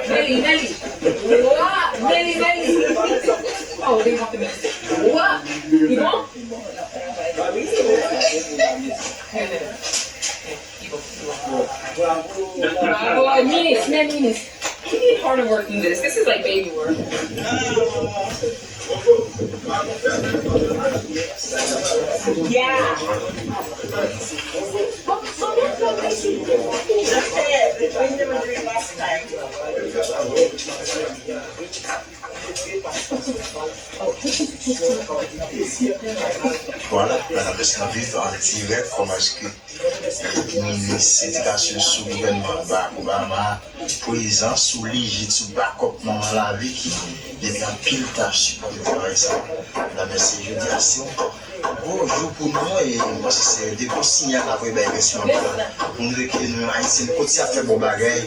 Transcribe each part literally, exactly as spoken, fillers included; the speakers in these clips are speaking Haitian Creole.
Nelly, Nelly. Wa, Nelly, Nelly. Oh, they want the mix. Wa, li bon? Li bon, li bon. Bravo, minis, men minis. He need harder work than this. This is like baby work. Yeah. Voilà, Madame Escaville en direct comme inscrit. Minis edikasyon sou gouvènman Barack Obama prezan sou lijit, sou bakòp manman lavi ki mete anpil tach pou travay sa. Medam, mesye, jodi a se yon gwo jou pou nou e m panse se de gwo siyal n ap voye bay rès manm yo. Pou montre ke nou menm Ayisyen, nou kontinye ap fè bon bagay,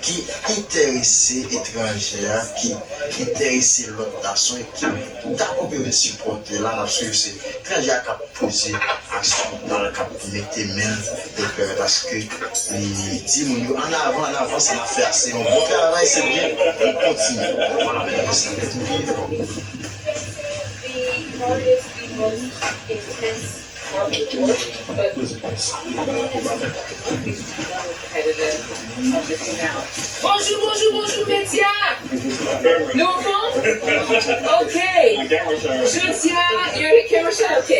ki enterese etranje a, ki enterese lòt nasyon e ki dakò pou yo vin sipòte la, n ap swiv se etranje a k ap poze aksyon pa l k ap mete men l pou pèmèt aske li di moun yo ann avan, ann avan, sa n ap fè a se yon bon travay, se byen, nou kontinye. Vwala, medam, mesye, nou kontinye. Bonjou, bonjou, bonjou, medya! Nou anfòm? Ok. Jodi a, you're the camera shot? Ok.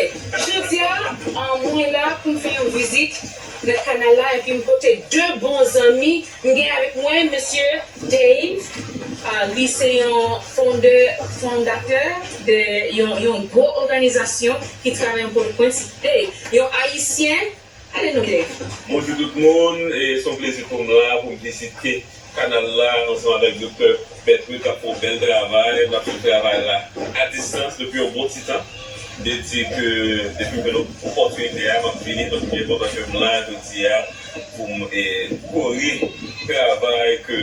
Jodi a, uh, mwen la pou m fè yon vizit nan kanal la, epi m pote de bon zanmi. M gen avèk mwen mesye Dave. Uh, li se yon founder, fondatè de yon, yon gwo òganizasyon ki travay an Pòtoprens. Dave, yon Ayisyen. Ale non, Dave. Bonjou tout moun, e se yon plezi pou m la, pou m vizite kanal la ansanm avèk Doktè Bertrude k ap fè yon bèl travay. N ap fè travay la a distans depi yon bon ti tan. Vle di ke depi m jwenn opòtinite a, m ap vini, donk li enpòtan ke m la jodi a pou m e, kore travay ke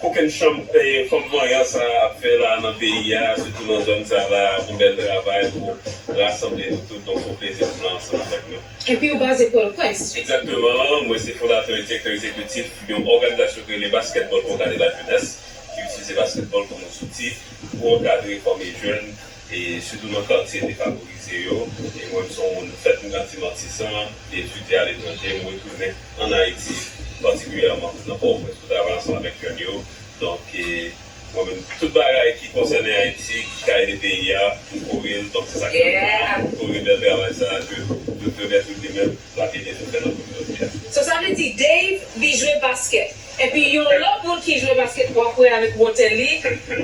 kokenn chanm e, fanm vanyan sa ap fè la nan peyi a, sitou nan zòn sa la, yon bèl travay pou rasanble nou tout, donk se yon plezi pou m la ansanm avèk nou. Epi ou baze Pòtoprens. Egzakteman, mwen se fondatè e direktè egzekitif yon òganizasyon ki rele Basketball pour Cadre la Jeunesse, ki itilize basketball kòm yon zouti pou ankadre, fòme jèn, e sitou nan katye defavorize yo. E mwen menm se yon moun fèt m grandi Matisan, etidye aletranje, m retounen ann Ayiti, patikilyèman nan Pòtoprens pou travay ansanm avèk jèn yo. Donk, e, mwen menm, tout bagay ki konsène Ayiti, ki ka ede peyi a, m kore l. Donk, se sa k fè m kore bèl travay sa a ke Doktè Bertrude li menm l ap ede nou fè nan kominote a. So, sa vle di Dave, li jwe baskèt. Epi, yon lòt moun ki jwe baskèt, w ap wè avèk wotè li.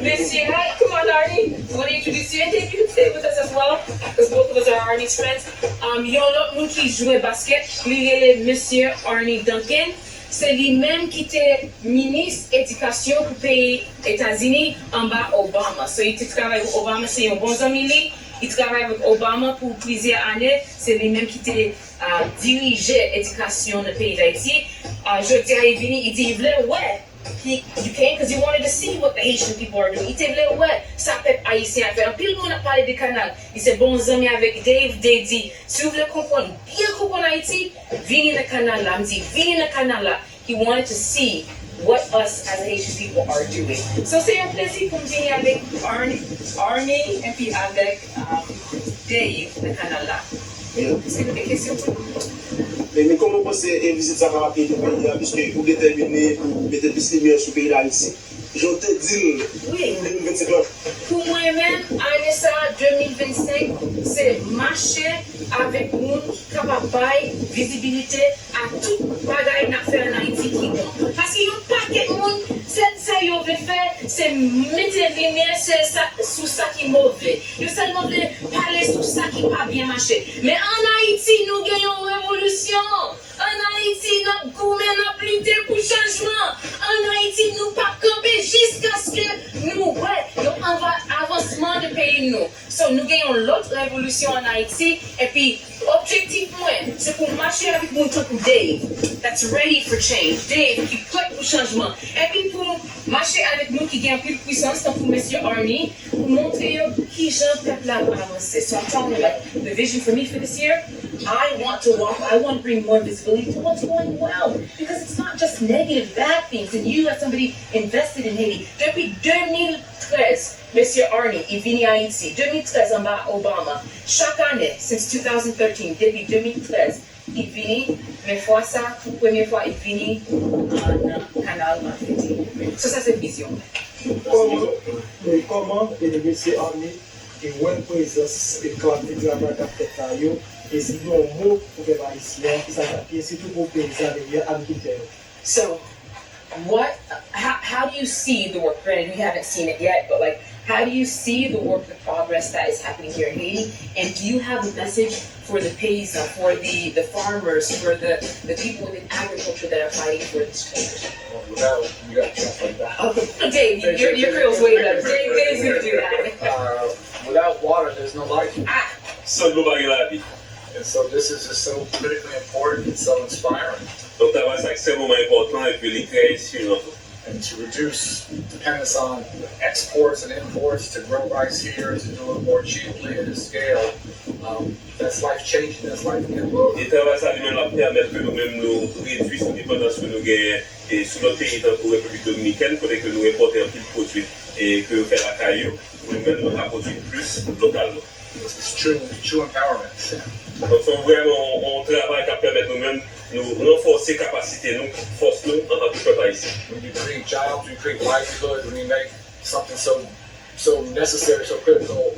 Mesye, hi, come on, Arnie. You wanna introduce you? And Dave, you can stay with us as well, because both of us are Arnie's friends. Um, yon lòt moun ki jwe baskèt, li rele Mesye Arnie Duncan. Se li menm ki te minis edikasyon pou peyi Etazini anba Obama. So, li te travay pou Obama, se yon bon zanmi li. Li travay avèk Obama pou plizyè ane. Se li menm ki te, ah, dirije edikasyon nan peyi Dayiti. Ah, jodi a, li vini, li di li vle wè. He, you came 'cause you wanted to see what the Haitian people are doing. Li te vle wè sa pèp ayisyen ap fè. Anpil moun ap pale de kanal. Li se bon zanmi avèk Dave. Dave di, si w vle konprann, byen konprann Ayiti, vini nan kanal la. M di, vini nan kanal la. He wanted to see what us as Haitian people are doing. So, se yon plezi pou m vini avèk Arnie, Arnie, epi avèk, um, Dave nan kanal la. Èske nou gen kesyon pou nou? Men, men kòman w panse e vizit sa kapab ede peyi a, piske ou detèmine pou mete plis limyè sou peyi Dayiti? Jan w te di l, wi, de mil vennsenk lan. Pou mwen menm, ane sa a, de mil vennsenk, se mache avèk moun ki kapab bay vizibilite a tout bagay n ap fè ann Ayiti ki bon. Paske yon pakèt moun, sèl sa yo vle fè, se mete limyè sèl sa, sou sa ki move. Yo sèlman vle pale sou sa ki pa byen mache. Men ann Ayiti, nou gen yon revolisyon. Ann Ayiti, n ap goumen, n ap lite pou chanjman. Ann Ayiti, nou p ap kanpe jiskaske nou wè yon anva-, avansman de peyi nou. So, nou gen yon lòt revolisyon ann Ayiti, epi objektif mwen, se pou m mache avèk moun tankou Dave, that's ready for change, Dave ki prè pou chanjman, epi pou m mache avèk moun ki gen anpil pwisans, tankou mesye Arnie, pou montre yo kijan pèp la ap avanse. So, I'm telling you, like, the vision for me for this year, I want to walk, I want to bring more visibility to what's going well, because it's not just negative, bad things. And you, as somebody invested in Haiti, depi de mil trèz, Mesye Arnie, li vini Ayiti, de mil trèz anba Obama, chak ane, since two thousand thirteen, depi de mil trèz, li vini, men fwa sa, pou premye fwa, li vini an, nan kanal Mafiti. So, sa se vizyon mwen. Kòman, e kòman, e, Mesye Arnie, e wè prezans, e kantite travay k ap fèt la yo, e si gen yon mo pou pèp ayisyen an, ki sa l t ap ye, sitou pou peyizan, e agriculteurs. So, what, how, how do you see the work? Granted, we haven't seen it yet, but, like, how do you see the work, the progress that is happening here in Haiti? And do you have a message for the paysan, for the, the farmers, for the, the people within agriculture that are fighting for this change? Without, you got to translate that. Okay, Dave, your, your Creole's way better. Dave, Dave's gonna do that. Uh, without water, there's no life. Ah. San dlo pa gen lavi. And so this is just so critically important and so inspiring. Donk, travay sa ekstrèmeman enpòtan epi li trè enspire tou. And to reduce dependence on exports and imports, to grow rice here, to do it more cheaply at a scale, um, that's life changing, that's life giving. E travay sa li menm l ap pèmèt ke nou menm nou redui sou depandans ke nou genyen e sou lòt peyi tankou Repiblik Dominikèn, kote ke nou enpòte anpil pwodui e ke yo fè lakay yo, pou nou menm nou ka pwodui plis lokalman. It's true, true empowerment. Donk, se vrèman yon, yon travay k ap pèmèt nou menm, nou ranfòse kapasite nou, fòs nou, antanke pèp ayisyen. When you create jobs, you create livelihood, when you make something so, so necessary, so critical,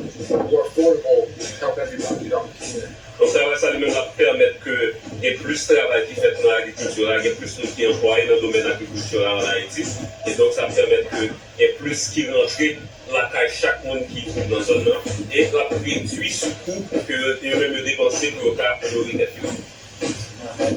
more affordable, help everybody, it help the community. Donk, travay sa li menm l ap pèmèt ke gen plis travay ki fèt nan agrikilti la, gen plis moun ki anplwaye nan domèn agrikilti la ann Ayiti. E donk, sa ap pèmèt ke gen plis ki rantre lakay chak moun ki nan zòn nan, e l ap redui sou kou ke yo, yo menm yo depanse pou yo ka nori tèt yo.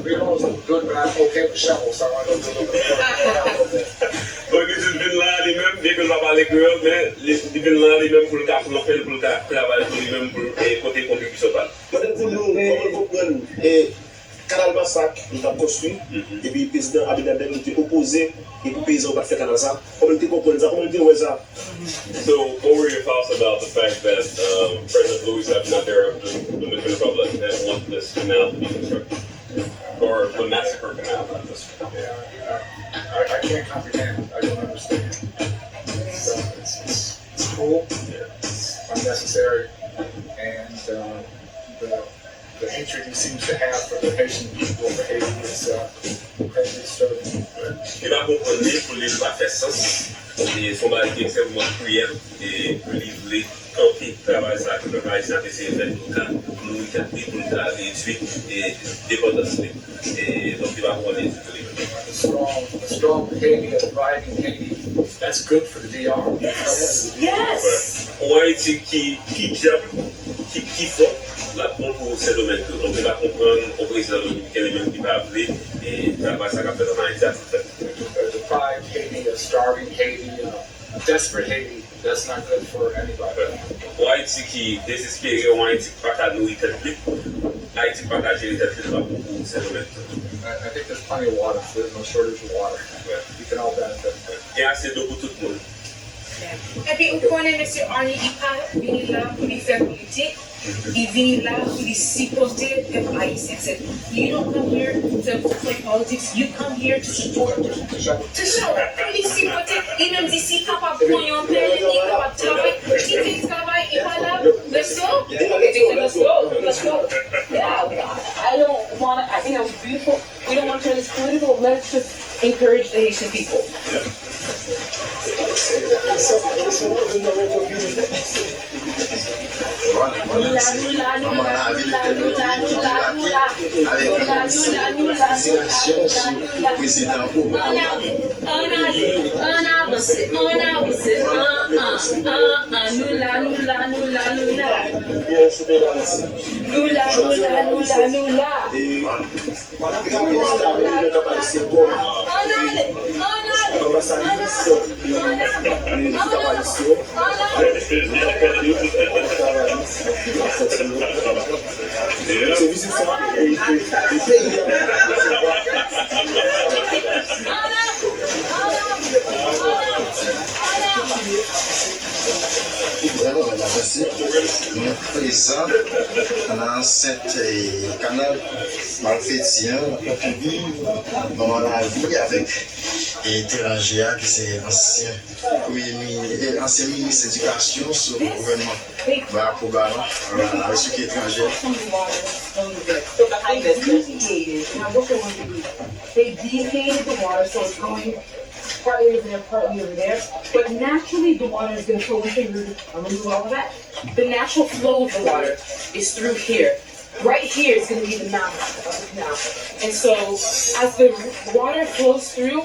Riddles good, but I'm okay with shovels, so I wanna go do a little bit more. Donk, li di l vin la li menm, byen ke l pa pale kreyòl, men li, li vin la li menm pou l ka pran pèl, pou l ka travay pou li menm, pou l, e, pote kontribisyon pa l. Mande pou nou, kòman nou konprann, e, Kanal Masak, li t ap konstwi, epi Prezidan Abinader, li te opoze, e pou peyizan yo pa t fè kanal sa. Kòman li te konprann sa? Kòman li te wè sa? So, what were your thoughts about the fact that, um, President Luis Abinader of the Dominican Republic had wanted this canal to be constructed? Or the Massacre Canal, not this one? Yeah, I, I, I can't comprehend. I don't understand. So it's, it's, it's cruel, it's unnecessary, and, um, the the hatred he seems to have for the Haitian people, for Haiti, is, uh, incredibly disturbing. Li pa konprann li, pou li, li pa fè sans. E se yon bagay ki ekstrèmeman kriyèl, e ke li vle kanpe travay sa ke pèp ayisyen ap eseye fè pou l ka nouri tèt li, pou l ka redui, e, depandans li. E donk, li pa konprann li ditou li menm. A strong, a strong Haiti, a thriving Haiti, that's good for the D R. Yes, yes. Yon Ayiti ki, ki djanm, ki, ki fò, l ap bon pou Sendomeng tou. Donk, li pa konprann yon prezidan dominiken li menm ki pa vle, e, travay sa k ap fèt ann Ayiti a pou l fèt. A deprived Haiti, a starving Haiti, a desperate Haiti, that's not good for anybody. Yon Ayiti ki dezespere, yon Ayiti ki pa ka nouri tèt li, Ayiti ki pa ka jere tèt li, li pa bon pou Sendomeng tou. I, I think there's plenty of water. There's no shortage of water. We can all benefit. Gen ase dlo pou tout moun. Epi ou konnen mesye Arnie, li pa vini la pou li fè politik, li vini la pou li sipòte pèp ayisyen. Se, you don't come here to play politics, you come here to support, to show, pou li sipòte. Li menm di si kapab pran yon pèl, li kapab travay, kite travay, li pa la, let's go, let's go, let's go. Yeah, I don't wanna, I think that was beautiful. We don't want to turn this political. Let's just encourage the Haitian people. Prezidan Obama. Ann avanse, ann avanse, ann avanse, ann, ann, ann, nou la, nou la, nou la, nou la. Nou la, nou la, nou la, nou la. Ann ale, ann ale, ann ale, ann ale, ann ale. Se vizit sa, e, e, e peyi a. Li vrèman bèl la. Mèsi. Nou prezan nan ansent, eh, kanal Malfeti an, nan Pontovi, nou an lavi avèk, eh, etranje a, ki se ansyen premye mini-, eh, ansyen minis edikasyon sou gouvènman Barack Obama, la, la République étrangère. So behind this, there's mediated. Now what they want to do, they deviated the water, so it's going partly over there, partly over there. But naturally, the water is going to flow in. I'm gonna move all of that. The natural flow of the water is through here. Right here is going to be the mouth of the canal. And so, as the water flows through,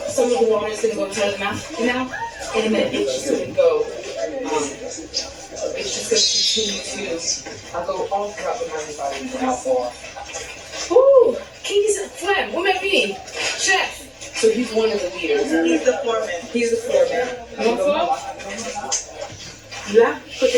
some of the water is going to go inside of the mouth of the canal, and then it's just going to go, um, it's just going to continue to, uh, go all throughout the mouth of the canal. Ooh, Kiki Flem, woman me, chef. So he's one of the leaders. He's the foreman. He's the foreman. Mwen fò? La, kote